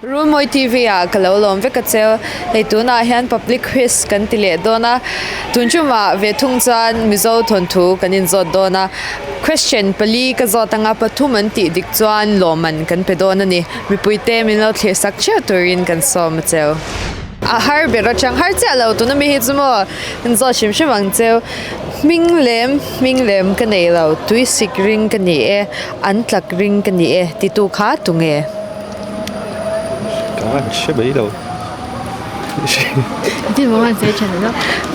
Runmawi TV ah ka lo lawm vek a cheu. Hei tunah hian public quiz kan ti leh dawn a, tun tumah ve thung chuan Mizo thawnthu kan inzawt dawn a. Question pali ka zawt anga pathum an tih dik chuan lawmman kan pe dawn a ni. Mipuite min lo thlir sak theuh turin kan sawm a cheu. A har ber atang har chiah lo tuna mi hi chu maw in zawt hrim hrim ang cheu. Hming lem hming lem ka nei lo tuisik ring ka ni e an tlak ring ka ni e titu kha tunge. Ka hre mai lo.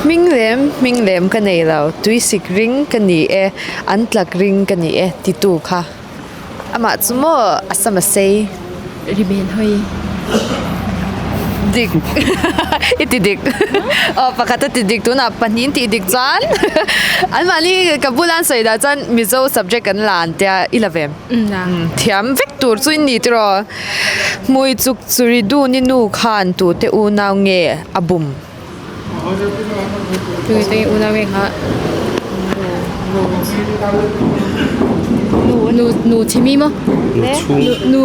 Hming lem hming lem ka nei lo tuisik ring ka ni e an tlak ring ka ni e titu kha. Amah chu maw a sam a sei. Rimen hawi. Dik. I ti dik. Aw pakhat a ti dik tunah pahnih in tih dik chuan anmahni ka bula an sawi dah chuan Mizo subject kan la an tia i la ve em? Thiam vek tur chu i ni tiraw? Hmui chuk churi dun i nu khan tute unau nge a bum? Tute unau nge kha nu nu nu chimi maw? Nu chhung. Nu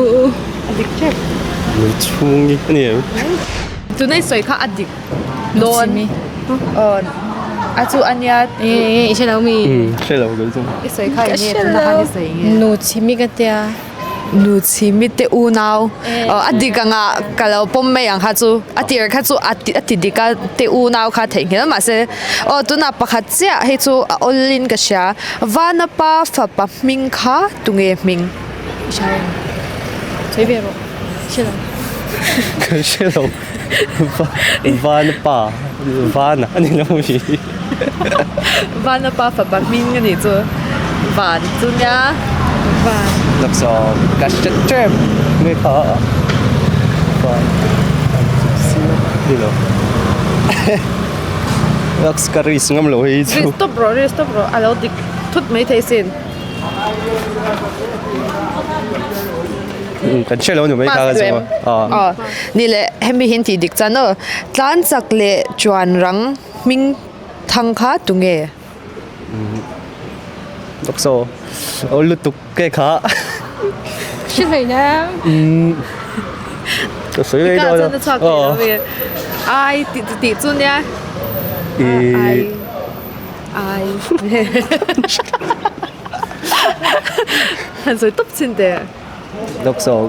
a dik tep. Nu chhung i a ni em? Tuna i sawi kha a dik dawn. Aw a chu a nia. E i hre lo mi? Hre lo kei chu. I sawi kha eng nge tuna khan i sawi nge? Nu chimi ka tia. Nu chhimi te unau a dik anga ka lo pawm mai ang kha chu a tir kha chu a ti dik a te unau kha theihnghilh a mahse aw tunah pakhat chiah hei chu a awl in ka hria Vanapa fapa hming kha tunge hming? Sawi ve rawh hre lo. Ka hre lo Vanapa Vana a ni lo mi. Vanapa fapa hming a nih chu Van chu nia Van. Lawksawm ka hre tep nge kha Van ni lo Lawks ka risk ngam lo hei chu. Risk tawp rawh risk tawp rawh a lo dik thut mai thei sin. Kan hre lo ni mai kha ka chu a. Ni leh hemi hi an tih dik chuan aw tlan chak leh chuan rang hming thang kha tunge? Lawksaw aw lutuk ke kha. Hre hlei na. Ka sawi mai dawn a. Ka chuan a chhuak thei lo ve. Ai tih tih chu nia. Ai ai. Han sawi tawp chin teh. Lawksaw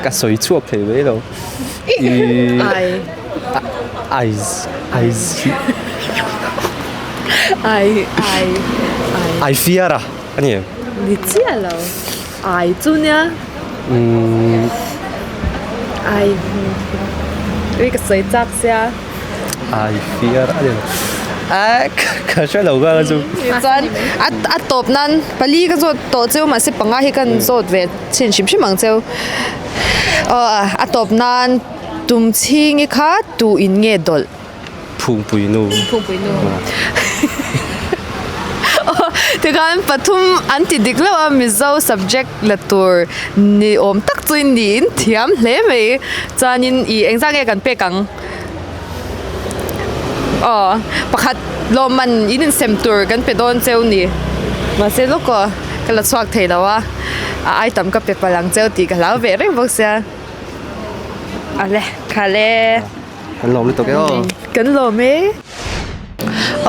ka sawi chhuak thei mai lo. Ai. Aiz aiz. Ai ai ai. Ai fiar a a ni em? Ni chiah lo. Ai chu nia. Ai ui ka sawi chak sia. Ai fiar a ni lo. A ka hre lo ka chu. Chuan a a tawp nan pali ka zawt tawh cheu mahse panga hi kan zawt ve chhin hrim hrim ang cheu. Aw a tawp nan tum chhingi kha tu in nge dawlh? Phungpui nu. Phungpui nu. Tikhan pathum an ti dik lo a Mizo subject la tur ni awm tak chu in niin thiam hle mai. Chuanin ih engzah nge kan pek ang? Aw pakhat lawmman in insem tur kan pe dawn cheu ni. Mahse lawk aw ka la chhuak thei lo a, a item ka pe palh ang cheu tih ka hlau ve reng bawk sia. Ale khale. Kan lawm lutuk e aw. Kan lawm e.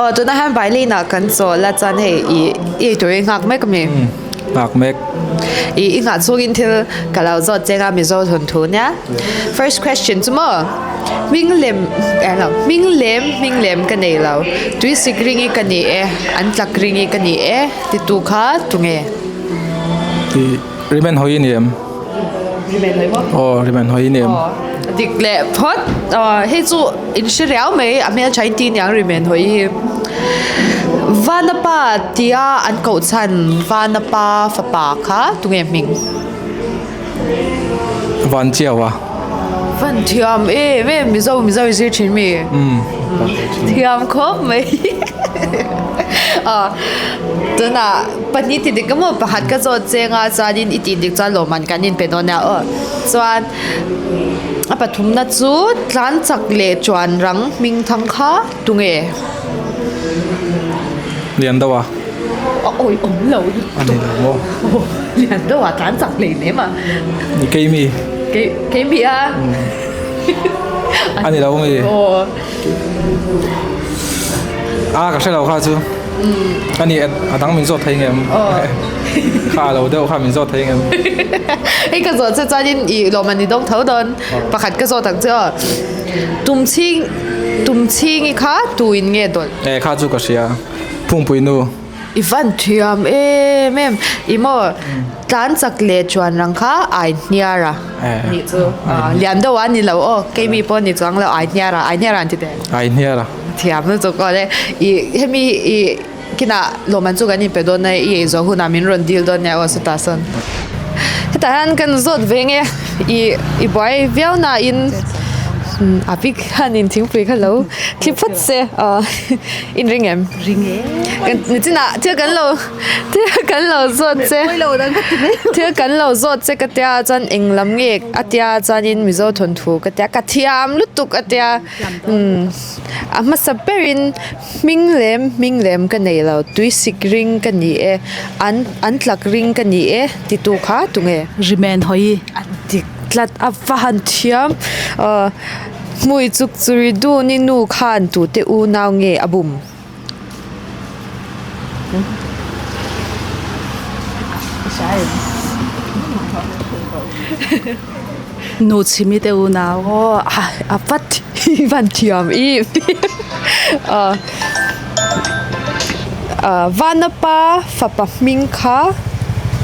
Aw tunah hian violin ah kan chawl a chuan hei i i eitur i nghak mek ami? Nghak mek. I i nghah chhungin thil ka lo zawt cheng a Mizo thawnthu nia. First question chu maw hming lem eh lo hming lem hming lem ka nei lo tuisik ringi ka ni e an tlak ringi ka ni e titu kha tunge? I rimen hawi i ni em? Rimen hawi maw? Aw rimen hawi i ni em? Dik leh phawt hei chu in hre riau mai a hmeltha in tih aniang rimen hawi hi. Vanapa tia an koh chhan Vanapa fapa kha tunge hming? Van chiau a. Van thiam em em Mizo Mizo i zir thin mi? Thiam khawp mai tunah pahnih ti dik emaw pakhat ka zawt cheng a chuanin i tih dik chuan lawmman kan inpe dawn nia aw chuan a pathumna chu tlan chak leh chuan rang hming thang kha tunge? Lian deuh a. A awi awm lo A ni lo maw? Lian deuh a tlan chak hlei nem a. Ni keimi. Kei kei mi a. A ni lo nge. Aw. A ka hre lo kha chu. A ni a dang min zawt thei ngem. Kha a lo deuh kha min zawt thei ngem. Hei ka zawt che chuanin i lawmman i dawng tho dawn. Pakhat ka zawt ang che aw. Tumchhing Tumchhingi kha tuin nge dawlh? E kha chu ka hria. Phungpui nu. I van thiam em em. I maw tlan chak leh chuan rang kha ai hniar a nih chu. Lian deuh a ni lo aw. Keimi pawh ni chuang lo ai hniar a. Ai hniar a an ti teh. Ai hniar a. Thiam lutuk aw le. I hemi i kinah lawmman chu kan inpe dawn a i ei zawh hunah min rawn dil dawn nia aw sawtah sawn. Hetah hian kan zawt ve nge i i buai viau nain a bik hianin thingpui kha lo thli phawt se aw in ring em? Ring e. Kan nichinah thil kan lo thil kan lo zawt che thil kan lo zawt che ka tia chuan eng lam nge a tia chuanin Mizo thawnthu ka tia ka thiam lutuk a tia umm a hmasa berin Hming lem hming lem ka nei lo, tuisik ring ka ni e, an an tlak ring ka ni e titu kha tunge? Rimen hawi. A dik tlat a va han thiam. Aw hmui chuk churi dun i nu khan tute unau nge a bum? Nu chhimi te unau. Aw a va van thiam i Vanapa fapa hming kha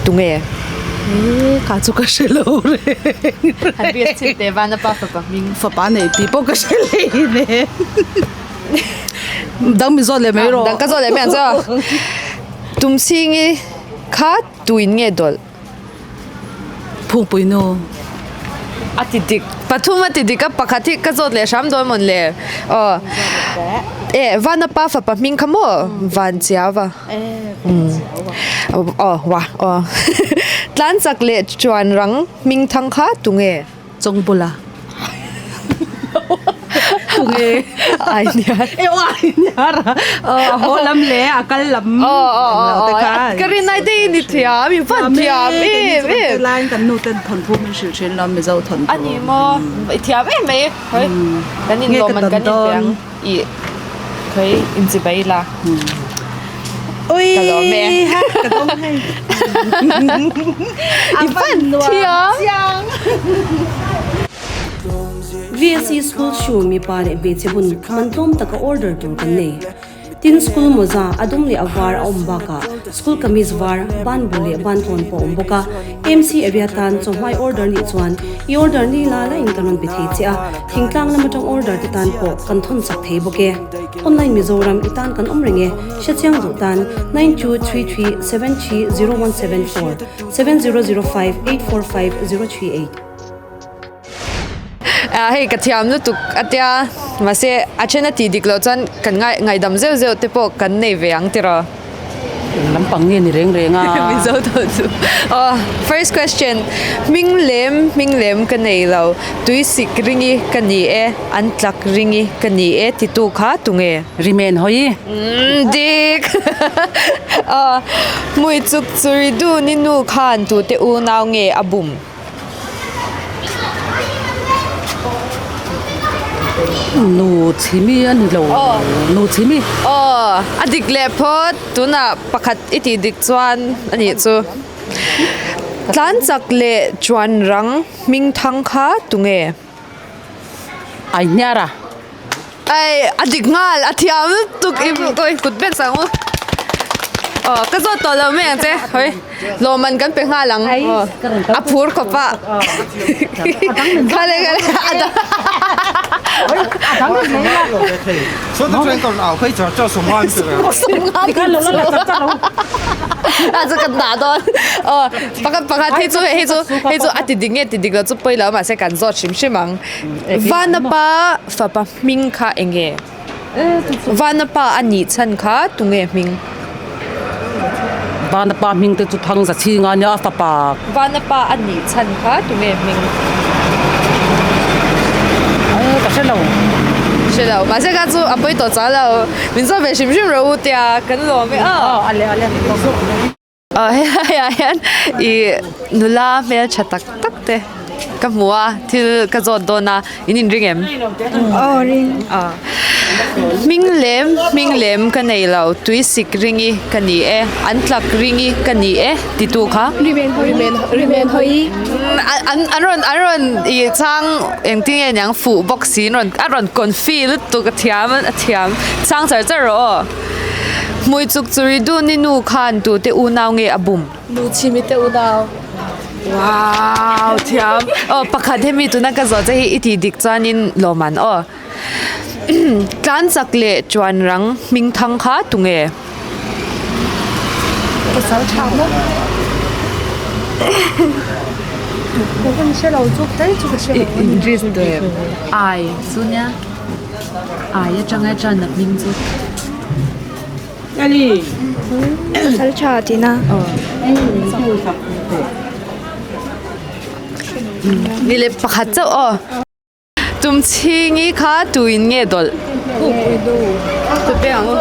tunge? E ka chu ka hre lo reng. Han biak chhin teh Vanapa fapa hming. Fapa nei tih pawh ka hre leh ne. Dang mi zawt leh mai rawh. Dang ka zawt leh mai ang chu. Tumchhingi kha tuin nge dawlh? Phungpui nu. A ti dik. Pathum a ti dik a, pakhat hi ka zawt leh hram dawn mawn le. Aw. E, Vanapa fapa hming kha maw? Vanchiava. Aw, wa, aw. Tlanchak leh Chuanrang hming thang kha tunge? Chawngbula. Tunge. Ai niar. E aw ai niar a. A haw lam leh a kal lam. Aw aw aw aw. Ka rin ai te in i thiam i van thiam em em. Laiin kan nu ten thawnthu min hrilh thin lo Mizo thawnthu. A ni maw i thiam em mai. Hoi kan in lawm an kan in piang i khoi in chi bai la. Ui Ka lawm e. Ka dawng hei. I van thiam. VSC School Shoe mipa leh hmeichhe hun man tlawm taka order tur kan nei. Tin school mawza a dum leh a var a awm bakah school kamis var, ban bu leh ban tlawn pawh a awm bawk a. MC area tan chawhmai order nih chuan i order ni la la in kan rawn pe thei che a, thingtlang lam atang order te tan pawh kan thawn chak thei bawk e. Online Mizoram i tan kan awm reng e, hrechiang duh tan 9233 730174, 7005 845 038. Hei ka thiam lutuk a tia mahse a then a tih dik loh chuan kan ngai ngaihdam zeuh zeuh te pawh kan nei ve ang tiraw. Eng lampang nge ni reng reng a. Mizo tawh chu. Aw first question hming lem hming lem ka nei lo tuisik ringi ka ni e an tlak ringi ka ni e titu kha tunge. Rimen hawi. Umm dik aw hmui chuk churi dun i nu khan tute unau nge a bum. Nu chhimi a ni lo nu chhimi aw a dik leh phawt tunah pakhat i tih dik chuan a nih chu tlan chak leh chuan rang hming thang kha tunge ai hniar a Ai a dik nghal a thiam lutuk i kawi kut vek sang u aw ka zawt tawh lo mai ang che hawi lawmman kan pe nghal ang a phur khawp a khale khale a dang a chu kan dah dawn aw pakhat pakhat hei chu hei chu hei chu a ti dik nge ti dik lo chu pawi lo mahse kan zawt hrim hrim ang Vanapa Fapa hming kha eng nge? Vanapa a nih chhan kha tunge hming? Vanapa hming te chu Thangza chhinga nia a fapa. Vanapa a nih chhan kha tunge hming? Ka hre lo. Hre lo. Mahse kha chu a pawi tawh chang lo. Min zawt ve hrim hrim rawh u tia kan lawm e aw. Aw a le a le. Aw helaiah hian ih nula hmeltha tak tak te. ka hmu a thil ka zawt dawn a in inring em? Aw ring. Hming lem hming lem ka nei lo tuisik ringi ka ni e an tlak ringi ka ni e titu kha. Rimen hawi rimen hawi. An an rawn an rawn i chang engtin nge niang fuh bawk si an rawn a rawn confi lutuk a thiam a thiam chang char char rawh aw. Hmui chuk churi dun i nu khan tute unau nge a bum? Nu chhimi te unau. Wow thiam. Aw pakhat hemi tuna ka zawh che hi i tih dik chuanin lawm an aw. Tlan chak leh chuan rang hming thang kha tunge? Pasal tha maw? Ka hun hre lo chu kher chu ka hre lo a ni. English ai chu nia ai atanga tan a hming chu. Pasal tha tihna. Ni leh pakhat chauh aw. Tumchhingi kha tuin nge dawlh? Tupe ang u.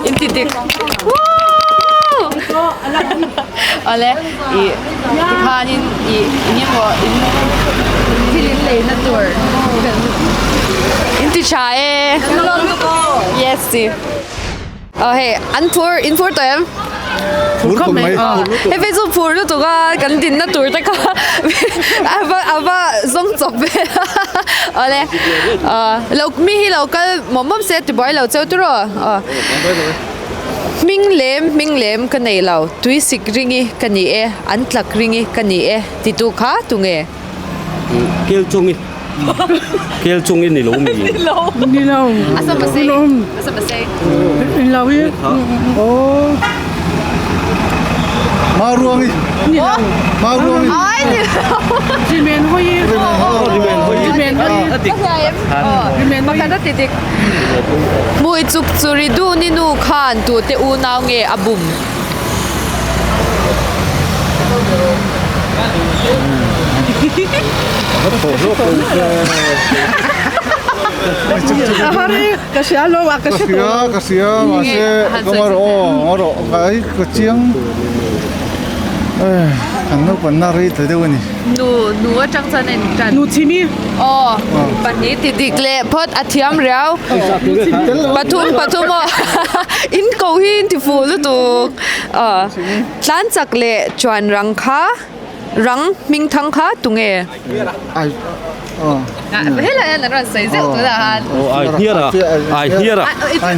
In ti dik. Woo! Awle i tikhanin i engemaw in thil in leina tur in ti tha e. Yes ti. Aw hei an phur in phur tawh em? Phur khawp mai. Hei phei chu phur lutuk a kan dinna tur te kha a va a va zawng chawp ve a awle lo mi hi lo kal mawm mawm se tibuai lo cheu tiraw aw hming lem hming lem ka nei lo tuisik ringi ka ni e an tlak ringi ka ni e titu kha tunge? Kel chungi kel chungi ni lo mi ni lo ni lo a sama sei a sama sei ni lo hi oh ma ruangi ni lo ma ruangi ai ni lo rimen hoi rimen hoi rimen hoi ka hria em rimen pakhat a ti dik mui chuk churi du ni nu khan tu te unau nge a bum Ka hria lo a ka hre tawh lo. Ka hria mahse ka ngaw rawh aw ngaw rawh ngai ka chiang kan naupang na rei ta deuh a ni. Nu nu atang chuan a intan. Nu chimi. Aw pahnih ti dik leh phawt a thiam riau. Pathum pathum aw in ko hi in ti fuh lutuk. Aw tlan chak leh chuan rang kha rang hming thang kha tunge? Ai Helai hian an rawn sawi zeuh tunah khan. Aw ai hniar a ai hniar a.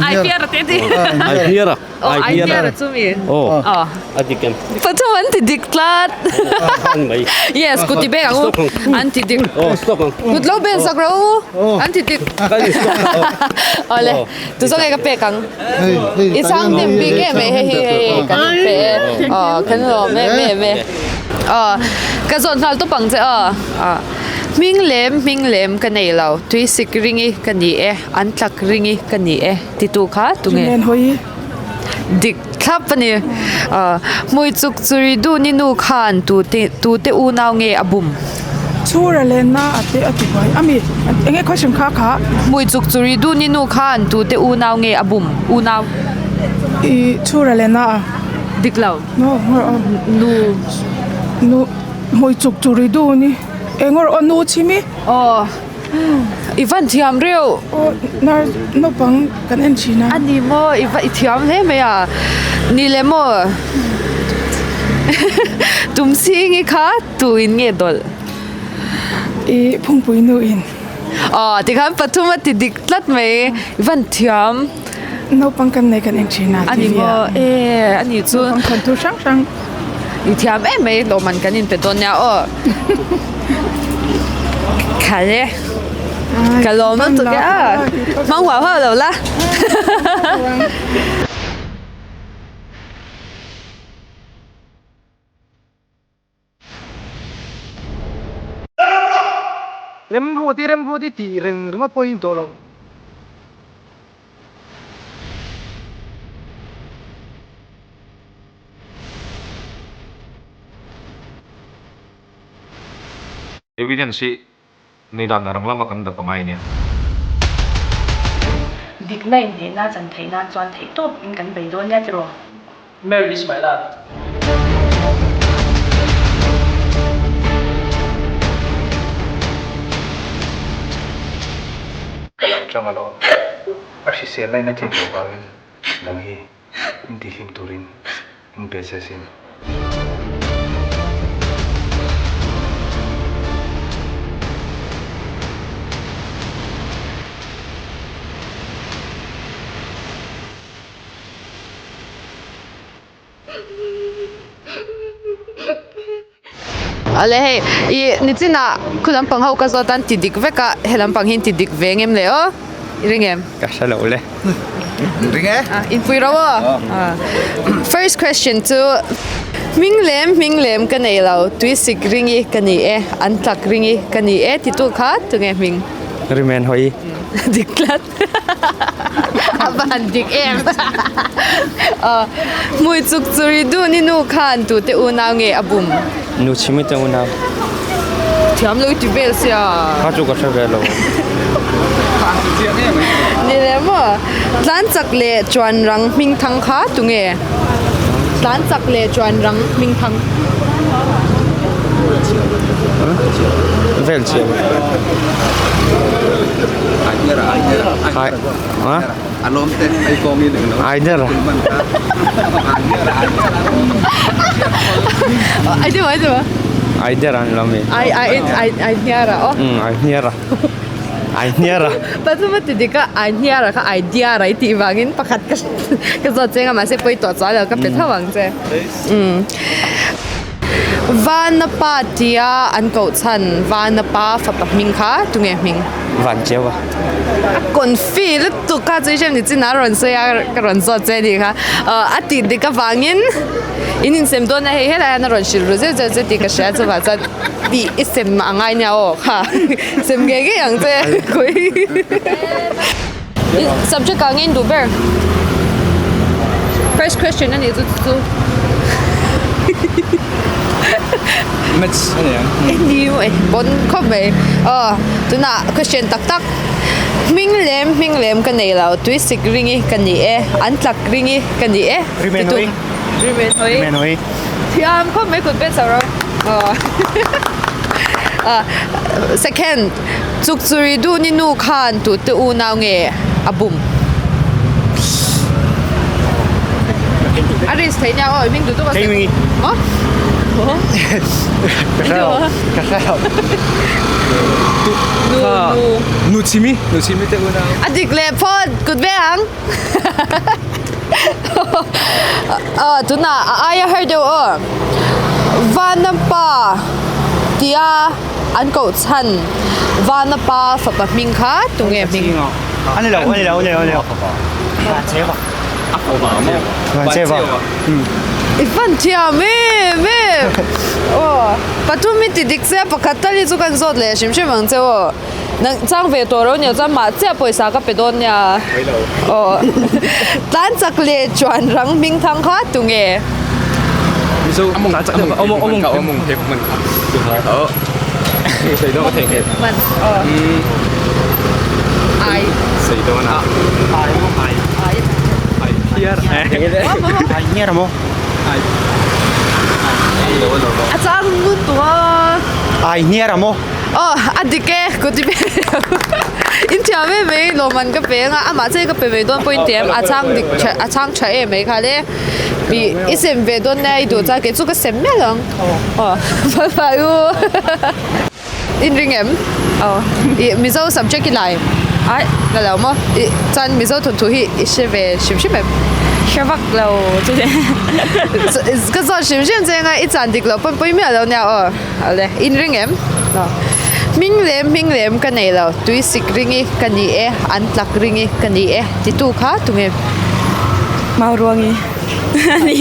Ai hniar a te ti. Ai hniar a. Aw ai hniar a chu mi. Aw aw a dik em. Pathum an ti dik tlat. An mai. Yes kut ti bek ang u. An ti dik. Aw stop ang. Kut lo ben sak ro u. An ti dik. Awle tu zawng e ka pek ang. I chang hnem bik em mai hei hi hei kan in pe e. Aw kan lawm em em e. Aw ka zawn nghal tawp ang che aw. Hming lem hming lem ka nei lo tuisik ringi ka ni e an tlak ringi ka ni e. Titu kha tunge? Rimen hawi. Dik thlap a ni. Hmui chuk churi dun i nu khan tute tute unau nge a bum? Chhura lenna a te a ti buai a mi. Enge question kha kha? Hmui chuk churi dun i nu khan tute unau nge a bum? Unau. I chhura lenna a. Dik lo. No, ngawr aw. Nu. Nu hmui chuk churi dun i. Engawr aw nu chhimi? Aw. I van thiam reuh. Aw nar naupang kan en thin a. A ni maw i va i thiam hle mai a. Ni le maw Tumchhingi kha tuin nge dawlh? I phungpui nu in. Aw tikhan pathum a ti dik tlat mai. I van thiam. Naupang kan nei kan en thin a. A ni maw e a ni chu. Naupang thawnthu hrang hrang. I thiam em mai lawmman kan inpe dawn nia aw. Kha le ka lawm lutuk e a hmang huau huau lo la. Remruati Remruati tih reng ringawt pawhin tawh lo. Evidence hi nei dan rang lama kan dap angai nia. Dikna inhnehna chan theih nan chuan theihtawp in kan bei dawn nia tiraw? Mary is my love. atang a lo a hrisel lain a tlin loh vangin nang hi in tihlim turin in pe che sin. Ale hei i nichinah khu lampang ho ka zawt a an ti dik vek a he lampang hi an ti dik ve ngem le aw i ring em? Ka hre lo le. Ring e? Inpui ro aw. First question chu hming lem hming lem ka nei lo tuisik ringi ka ni e an tlak ringi ka ni e titu kha tunge hming? Rimen hawi. Dik tlat. A van dik em. Hmui chuk churi dun i nu khan tute unau nge a bum? Nu chhimi te unau. Thiam lo i ti vel sia. Kha chu ka hre ve lo. Ni le maw? Tlan chak leh chuan rang hming thang kha tunge? Tlan chak leh chuan rang hming thang. Vel chiam. Aider an lo mi. Ai ai ai ai hniara aw. Um ai hniara. Ai hniara. Pathum a ti dik a ai hniara kha ai diara i tih vangin pakhat ka ka zawt cheng a mahse pawi tawh chuan lo ka pe tho ang che. Um. Vana pa tia an koh chhan Vana pa fapa hming kha tunge hming? Van cheu a. A confi lutuk kha chu i hriat ni chin a rawn sawi a ka rawn zawt che anih kha. A tih dik avangin in insem dawn a hei helai hian a rawn hrilh ru zeuh zeuh che tih ka hria chuvah chuan tih i sem a ngai nia aw kha sem ngei ngei ang che Subject ah nge in duh ber? First question a nih chu chu. Maths a ni ang. Ni e bon khawp mai. Aw tunah question tak tak. Hming lem hming lem ka nei lo tuisik ringi ka ni e an tlak ringi ka ni e. Rimen hawi. Rimen hawi. Rimen hawi. Thiam khawp mai kut bet chauh ro. Aw. Second. Chukchuri dun i nu khan tute unau nge a bum? A risk theih nia aw, i hming duh duh a sawi. Maw? Ka hre lo, ka hre lo. Nu, nu. Nu chimi, nu chimi te unau. A dik leh phawt, kut ve ang. Aw, tunah a aia har deuh aw. Vanapa tia An koh chhan Vana pa fapa hming kha tunge hming? A ni lo, a ni lo, a ni lo, a ni lo. Vancheva. I fan thiam em em. Aw, pathum i ti dik che a, pakhat tal hi chu kan zawt leh hrim hrim ang che aw. Nang chang ve tawh ro nia chuan mah chiah pawisa ka pe dawn nia. Aw, tlan chak leh chuan rang hming thang kha tunge? Mizo among among among among A chang ngun tu a. Ai hniar a maw? Aw a dik e ku ti ve in thiam em mai lawmman ka pe anga amah che ka pe mai dawn pawh in ti em a chang dik a chang tha em mai kha le. I sem ve dawn nia i duh chuan kei chu ka sem miah lo ang. Aw bye bye u. In ring em? Aw i Mizo subject i lai ai la lo maw? I chuan Mizo thawnthu hi i hre ve hrim hrim em? Hre vak lo chu che. Ka zawt hrim hrim che anga i chan dik loh pawn pawi miah lo nia aw. Awle in ring em? Aw hming lem hming lem ka nei lo tuisik ringi ka ni e an tlak ringi ka ni e titu kha tunge? Mauruangi a ni.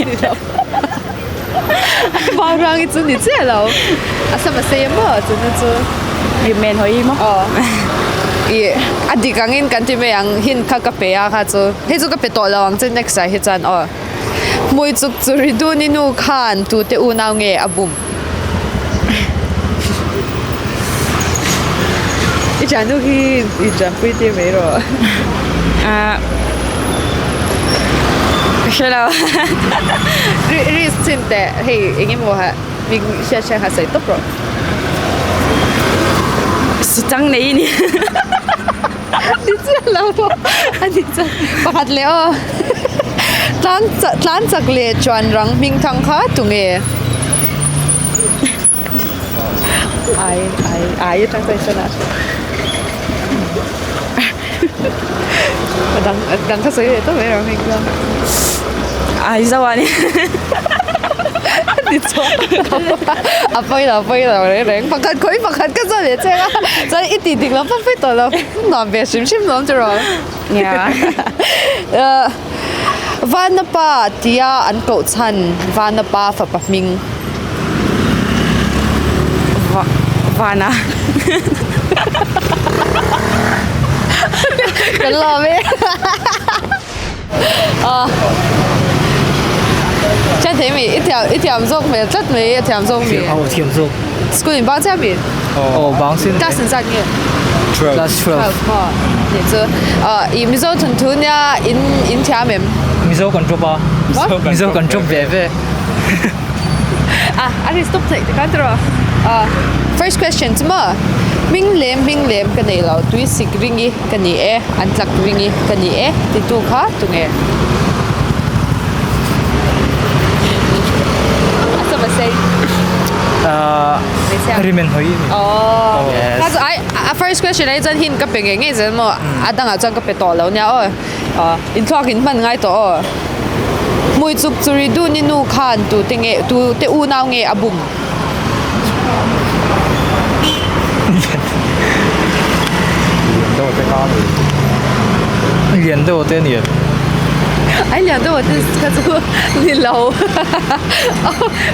Mauruangi chu ni chiah lo a sam a sei maw chuna chu? Rimen hawi maw? Aw i a dik angin kan ti mai ang hint kha ka pe a kha chu hei chu ka pe tawh lo ang che next ah hi chuan aw. Hmui chuk chu ri dun i nu khan tute unau nge a bum? I thiannu hi i tanpui tir mai rawh. Ka hre lo. Risk chin teh hei eng emaw ha hming hriat hriat kha sawi tawp rawh. Suchang nei i ni. Ni chiah lo. Lo a ni chuan pakhat leh aw tlan tlan chak leh chuan rang hming thang kha tunge? Ai ai ai atang chuan i hre a dang a dang kha sawi leh tawp mai rawh hei chuan. Ai zo a ni. Ni chuan a pawi lo a pawi lo reng reng pakhat khawi pakhat ka zawh leh cheng a chuan i tih dik lo pawp pawp tawh lo nuam ve hrim hrim lawm chu rawh. Vanapa tia an koh chhan Vanapa fapa hming. Va Vana. Kan lawm e. Chan thei mi i thiam i thiam zawk hmel tlat mai a thiam zawk mi. Aw thiam zawk. School in bang chiah mi? Aw bang sin. Class in zat nge? 12. Class 12. 12 maw? Nih chu. I Mizo thawnthu nia in in thiam em? Mizo kan drop a. Mizo kan drop ve ve. Ah, a ri stop theih tikhan tiraw? Ah, first question chu maw? Hming lem hming lem ka nei lo, tui sik ringi ka ni e, an tlak ringi ka ni e titu kha tunge? A sawm a sei. Ah, rimen hoi ni. Oh, kha chu ai a first question ai chuan hint ka pe ngei ngei zel maw? A dangah chuan ka pe tawh lo nia aw. Aw, inthuak in hman ngai tawh aw. Hmui chuk churi dun i nu khan tu te nge tu te unau nge a bum? Lian deuh te kha a ni. Lian deuh te a ni em? Ai lian deuh te kha chu ni lo.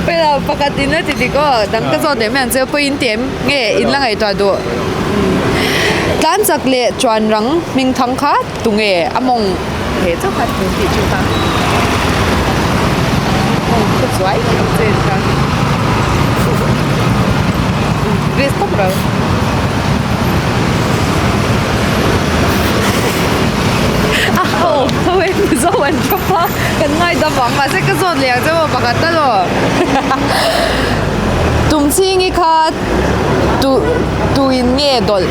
Pawilo pakhat in a ti dik aw, dang ka zawt leh mai ang che pawh in ti em nge in la ngaihtuah duh. Tlan chak leh chuan rang hming thang kha. Tunge a mawng he chauh kha tun tih chu kha mawng khaw chuai ang che kha risk tawp lo. A ho tho e Mizo an drop a kan ngaidam vang mahse ka zawt leh ang che maw pakhat tal aw Tumchhingi kha tu tuin nge dawlh.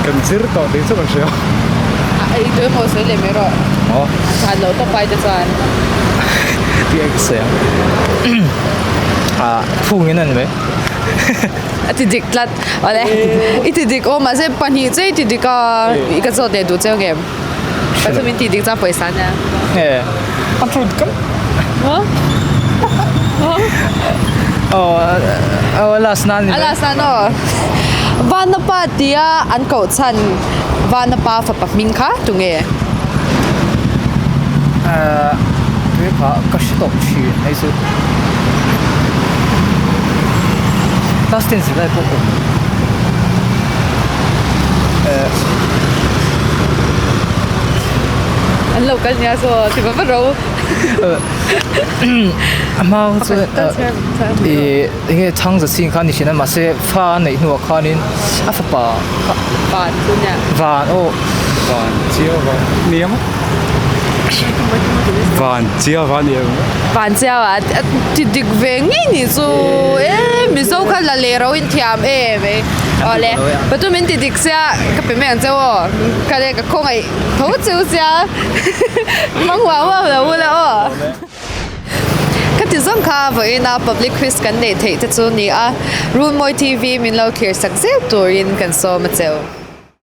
Kan zir tawh tih chu kan hria. A ei tu emaw sawi leh mai rawh. Aw. A chhan loh tawp ai te chuan. Tih a ka sawi ang. Ah phung in a ni mai. A ti dik tlat. Awle i ti dik aw mahse pahnih che i ti dik a i ka zawt leh duh che ang em? Pathum in ti dik chuan pawisa nia. Nge a thu dik ang. Aw aw last nan ni. A last nan aw. Vanapa tia an koh chhan Vanapa fapa hming kha tunge? Eh tui kha ka hre tawh thin hei chu. Class ten zirlai pawh awm. Eh. An lo kal nia saw ti va va ro. A hma chu i enge chhang za ching kha ni thin a mahse fa a neih hnuah khanin a fapa kha Van chu nia. Van aw. Van chiau va ni ang. Van chiau va ni ang. Van chiau a ti dik ve ngei ni chu e Mizo kha la leh ro in thiam em ei. Awle pathum in ti dik sia ka pe mai ang cheu aw ka le ka khawngaih tho cheu sia hmang huau huau lo ula aw. Ka ti zawng kha vawiina public quiz kan neih theih te chu ni a, Runmawi TV min lo thlir sak zel turin kan sawm a cheu.